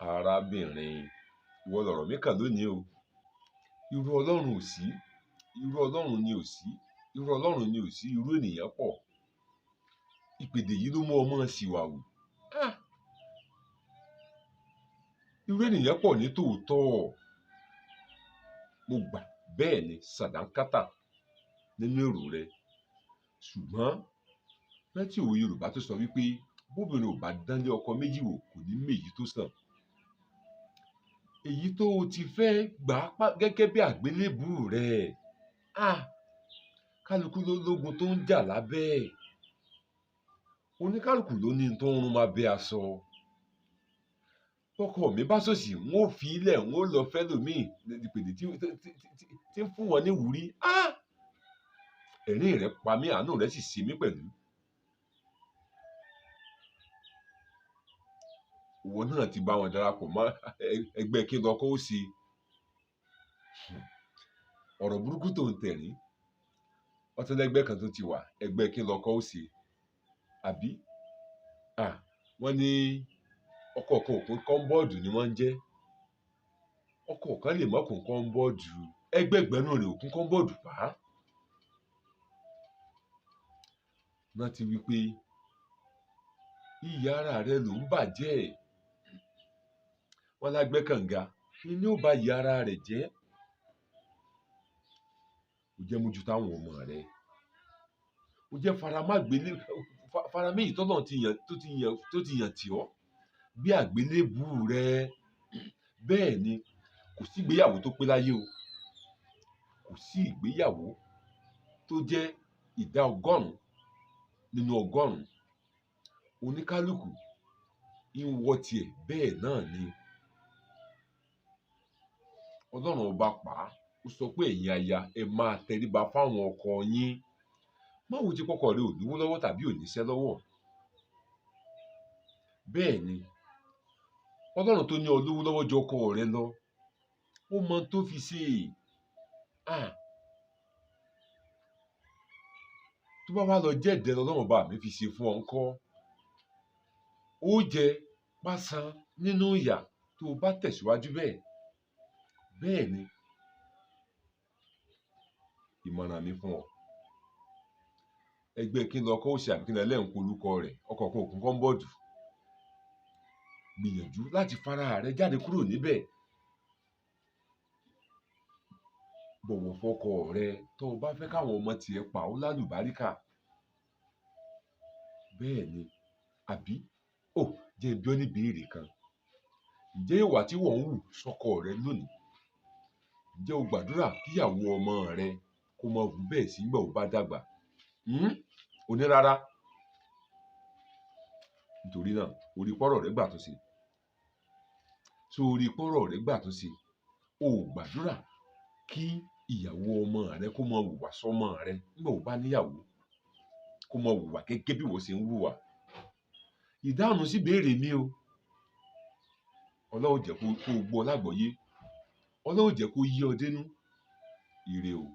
Arábìnrin, ìwọ lọ̀rọ̀ mi kàn lónìí o. Irú Ọlọ́run ò sí, irú Ọlọ́run ni ò sí, irú Ọlọ́run ni ò sí, irú ènìyàn pọ̀. Ìpèdè yìí ló mú ọmọ ṣìwàwù. Irú ènìyàn pọ̀ ní tòótọ́. Mo gbà bẹ́ẹ̀ ni sàdánkátà nínú èrò rẹ. Ṣùgbọ́n rántí òwe Yorùbá tó sọ wípé bóbìnrin ò bá dánlé ọkọ méjì wò kò ní mèyí tó sàn. Èyí tó o ti fẹ́ gbà á gẹ́gẹ́ bí àgbélébùú rẹ. Kálukú ló lógun tó ń jà lábẹ́ ẹ̀. Oníkálukú ló ní tó ń rún máa bẹ aṣọ. Tọkọ mi bá ṣòṣì, n ó fi ilẹ̀, n ó lọ fẹ́ lòmíì, ìpèdè tí ń fún wọn ní ìwúrí. Ẹ̀rín rẹ pa mí, àánú rẹ sì ṣe mí pẹ̀lú. Ìwọ náà ti bá wọn darapọ̀ mọ́ ẹgbẹ́ kí lọkọ ó ṣe. Ọ̀rọ̀ burúkú tó ń tẹ̀rín. Ọtún lẹ́gbẹ́ kan tó ti wà, ẹgbẹ́ kí lọkọ ó ṣe. Àbí? Wọ́n ní ọkọ kan òkun kọ́ńbọ́ọ̀dù ni wọ́n ń jẹ́. Ọkọ kan lè mọ́ kún kọ́ńbọ́ọ̀dù. Ẹgbẹ́gbẹ́rún rẹ̀ òkun kọ́ńbọ́ọ̀dù bá. Rántí wípé iyì ara rẹ ló ń bàjẹ́. Wọ́n lágbẹ́ kànga, ni ó bá iyì ara rẹ̀ jẹ́. Ó jẹ́ mójútó àwọn ọmọ rẹ. Ó jẹ́ faramé yìí tọ́lọ́run tó ti yàn tì ọ́ bí àgbélébùú rẹ. Bẹ́ẹ̀ ni, kò sí ìgbéyàwó tó pé láyé o. Kò sí ìgbéyàwó tó jẹ́ ìdá 100 nínú 100. Oníkálukú ń wọ tiẹ̀ bẹ́ẹ̀ náà ni. Ọlọ́run ọba pa á, ó sọ pé ẹ̀yin aya ẹ máa tẹríba fáwọn ọkọ yín. Má wo ti kọ́kọ́ rẹ ò lówó lọ́wọ́ tàbí ò níṣẹ́ lọ́wọ́. Bẹ́ẹ̀ ni, Ọlọ́run tó ní ọ lówó lọ́wọ́ ju ọkọ rẹ lọ, ó mọ tó fi ṣe. Tó bá wá lọ jẹ́ ẹ̀dẹ̀ lọ́lọ́run ọba mi fi ṣe fún ọ ńkọ́. Ó jẹ pásán nínú ìyà tó o bá tẹ̀síwájú bẹ́ẹ̀. Bẹ́ẹ̀ ni, ìmọ̀ràn mi fún ọ. Ẹgbẹ́ kí n lọ kọ́ òsì àbí kí n lọ ẹlẹ́ǹkú olúkọ rẹ̀, ọkọ̀ kan òkun kọ́ńbọ́ọ̀dù. Gbìyànjú láti fara rẹ jáde kúrò níbẹ̀. Bọ̀wọ̀ fọkọ rẹ tó o bá fẹ́ káwọn ọmọ tiẹ̀ pa ó lálùbáríkà. Bẹ́ẹ̀ ni, àbí? Ó jẹ́ bí ó ní ìbéèrè kan. Ǹjẹ́ ìwà tí wọ́n ń hù sọ́kọ rẹ lónìí? Ǹjẹ́ o gbàdúrà kíyàwó ọmọ rẹ kó mọ hù bẹ́ẹ̀ sí nígbà ó bá dàgbà? O ní rárá. Nítorí náà, orí pọ́rọ̀ rẹ gbà tó ṣe. So orí pọ́rọ̀ rẹ gbà tó ṣe. O ò gbàdúrà kí ìyàwó ọmọ rẹ kó mọ hùwà sọ́mọ rẹ nígbà ó bá níyàwó, kó mọ hùwà gẹ́gẹ́ bí ìwọ ṣe ń hùwà. Ìdáhùn sí ìbéèrè mi o. Ọlọ́run jẹ́ kó o gbọ́ lágbọ̀ọ́yé. Ọlọ́run jẹ́ kó yé ọ dénú. Ire o.